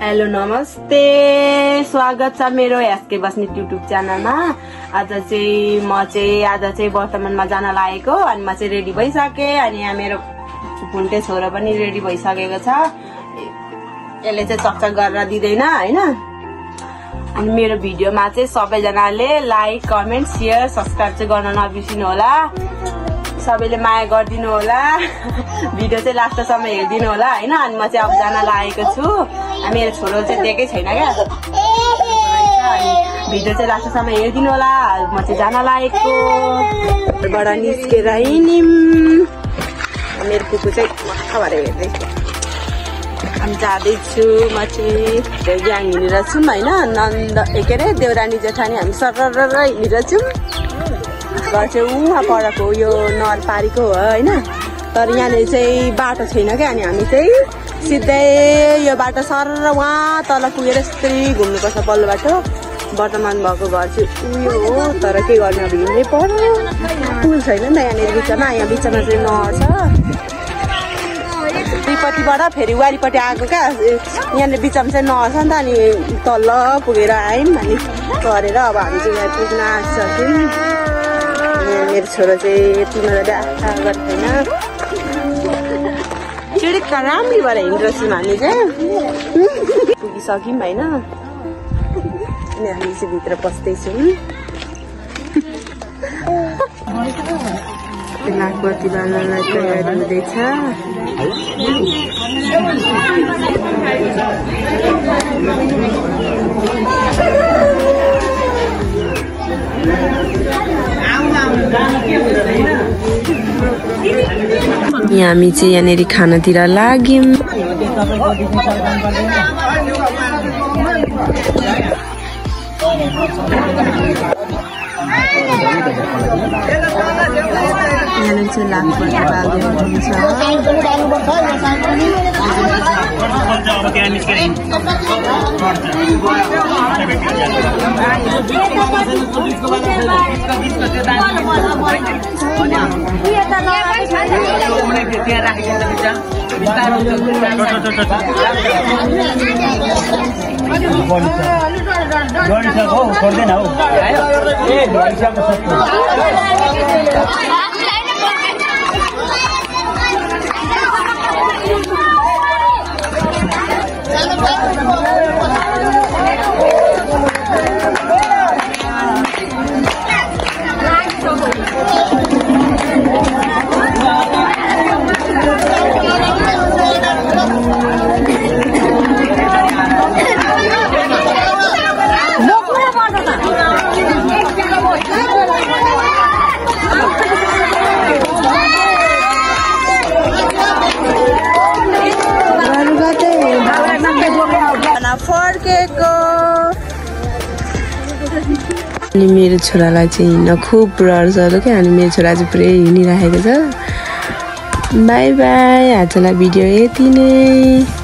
Hello नमस्ते, स्वागत छ मेरो एसके बस्नेत युट्युब च्यानलमा। आज चाहिँ वर्तमानमा जान लागेको अनि म चाहिँ रेडी भइसके अनि यहाँ मेरो फुन्टे छोरा पनि रेडी भइसकेको छ। यसले चाहिँ चकचक गरेर दिदैन हैन। अनि मेरो भिडियोमा चाहिँ सबैजनाले लाइक, कमेन्ट, शेयर, सब्स्क्राइब चाहिँ गर्न नबिर्सिनु होला। सबैले माया गरिदिनु होला। भिडियो चाहिँ लास्टसम्म हेरिदिनु होला हैन। अनि म चाहिँ अब जान लागेको छु। मेरो छोरो चाहिँ दिएकै छैन क्या। भिडियो चाहिँ लास्टसम्म हेरिदिनु होला। म चाहिँ जान लागेको बाट निस्केर हिँड्यौँ। मेरो कुकुर चाहिँ मक्ख भएर हेर्दैछु। अनि जाँदैछु म चाहिँ ग्याङ हिँडेर छौँ होइन। नन्द के अरे देउरानी जेठानी हामी सरर हिँडेर छौँ। घर चाहिँ उहाँ परको यो नरपारीको हो होइन। तर यहाँनिर चाहिँ बाटो छैन क्या। अनि हामी चाहिँ सिधै यो बाटो सर उहाँ तल पुगेर यस्तै घुम्नुपर्छ पल्लो बाटो। वर्तमान भएको घर चाहिँ उयो हो। तर के गर्ने अब हिँड्नै पर्यो। पुल छैन नि त यहाँनिर बिचमा। यहाँ बिचमा चाहिँ नहर छ। दुईपट्टिबाट फेरि वारिपट्टि आएको क्या। यहाँनिर बिचमा चाहिँ नहर छ नि त। अनि तल पुगेर आयौँ अनि गरेर अब हामी चाहिँ यहाँ पुग्न आँटिसक्यौँ। मेरो छोरो चाहिँ यति मजाले आशा गर्दैन। चिडिक्क राम्री भएर हिँड्छौँ हामी चाहिँ। पुगिसक्यौँ होइन। अनि हामी चाहिँ भित्र पस्दैछौँ। नागबत्ती बाल्नलाई तयारी हुँदैछ। यहाँ हामी चाहिँ यहाँनिर खानातिर लाग्यौँ। यहाँनिर चाहिँ लाग्नुपर्छ बाल्दै हुन्छ। अनि मेरो छोरालाई चाहिँ हिँड्न खुब डर छ क्या। अनि मेरो छोरा चाहिँ पुरै हिँडिराखेको छ। By by. आजलाई भिडियो यति नै।